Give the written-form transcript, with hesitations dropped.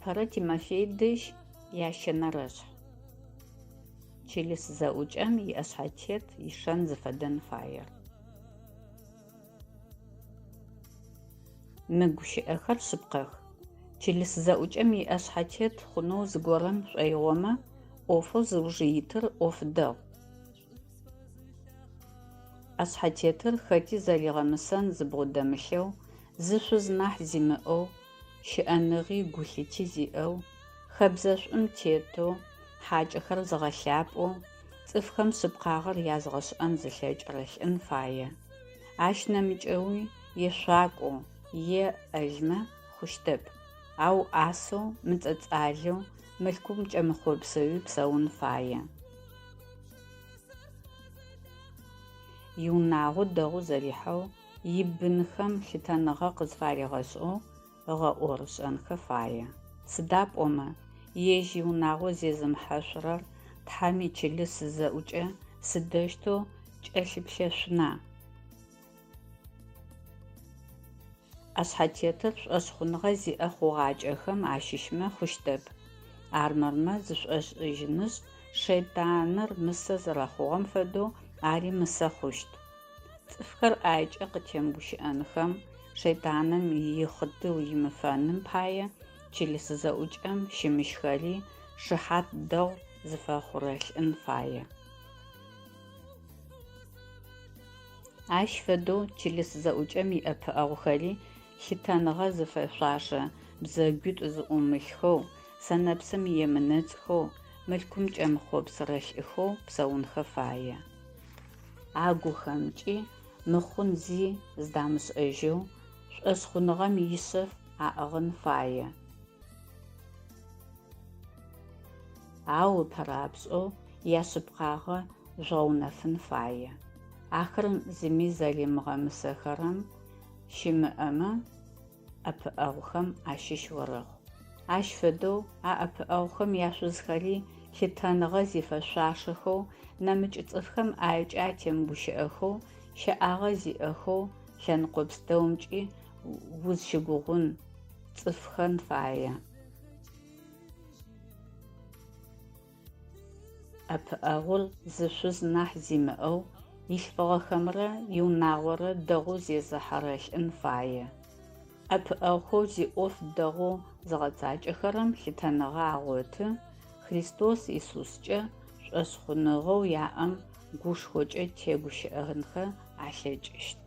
Апэрэ Тимофей дэжь ящэнэрэшъхь. Чылыс зэӏукӏэм иӏэшъхьэтет ишэн зыфэдэн фаер. Мы гущыӏэхэр шъыпкъэх. Чылыс зэӏукӏэм иӏэшъхьэтет хъунэу зыгорэм шӏоигъомэ, ӏофэу зыуж итыр ӏоф дэгъу. ӏэшъхьэтетыр хэти зэригъэмысэн зыбгъодэмылъэу, зы шъуз нахь зимыӏэу, щыӏэныгъи гулъыти зиӏэу, хэбзэшӏум тетэу, хьакӏэхэр зыгъэлъапӏэу, цӏыфхэм шъыпкъагъэр язгъэшӏэн зылъэкӏырэ лӏын фае. Ащ нэмыкӏэуи ешъуакӏоу е ӏэлмэ хъущтэп, ау ӏасэу, мыцӏэцӏалэу, мылъкум кӏэмыхъопсэуи псэун фае. Иунагъо дэгъоу зэрихьэу, ибынхэм лъытэныгъэ къызфаригъэшӏэу ыгъэӏорышӏэнхэ фае. Сыда пӏомэ, ежь иунагъо зезымыхьэшъурэр Тхьэм ичылыс зэӏукӏэ сыдэущтэу кӏэлъыплъэшъуна? ӏэшъхьэтетыр шӏошъхъуныгъэ зиӏэ хъугъакӏэхэм ащыщмэ хъущтэп. Армырмэ зышӏошӏыжьынышъ, шэйтаныр мысэ зэрэхъугъэм фэдэу ари мысэ хъущт. Цӏыфхэр ӏаекӏэ къытемыгущыӏэнхэм, шэйтаным ихъытыу имыфэным пае чылыс зэӏукӏэм щымыщхэри шыхьат дэгъу зыфэхъурэ лӏын фае. Ащ фэдэу чылыс зэӏукӏэм иӏэпыӏэгъухэри лъытэныгъэ зыфэшъуашэ бзэгуитӏу зыӏумылъхэу, сэнэпсым емынэцӏхэу, мылъкум кӏэмыхъопсырэ лӏыхэу псэунхэ фае. Агухэмкӏи мыхъун зи зыдамышӏэжьэу, шӏошъхъуныгъэм ишъэф аӏыгъын фае. Ау ыпэрапшӏэу яшъыпкъагъэ жъугъэунэфын фае. Ахэр зыми зэримыгъэмысэхэрэм щымыӏэмэ, ӏэпыӏэгъухэм ащыщ орэхъу. Ащ фэдэу а ӏэпыӏэгъухэм яшъузхэри лъытэныгъэ зифэшъуашэхэу, нэмыкӏ цӏыфхэм ӏаекӏэ атемыгущыӏэхэу, щэӏагъэ зиӏэхэу, лъэныкъо пстэумкӏи узщыгугъун цӏыфхэн фае. ӏэпыӏэгъур зы шъуз нахь зимыӏэу, илъфыгъэхэмрэ иунагъорэ дэгъоу зезыхьэрэ лӏын фае. ӏэпыӏэгъухэу зиӏоф дэгъоу зыгъэцакӏэхэрэм лъытэныгъэ агъоты, Христос Исускӏэ шӏошъхъуныгъэу яӏэм гушхокӏэ тегущыӏэнхэ алъэкӏыщт.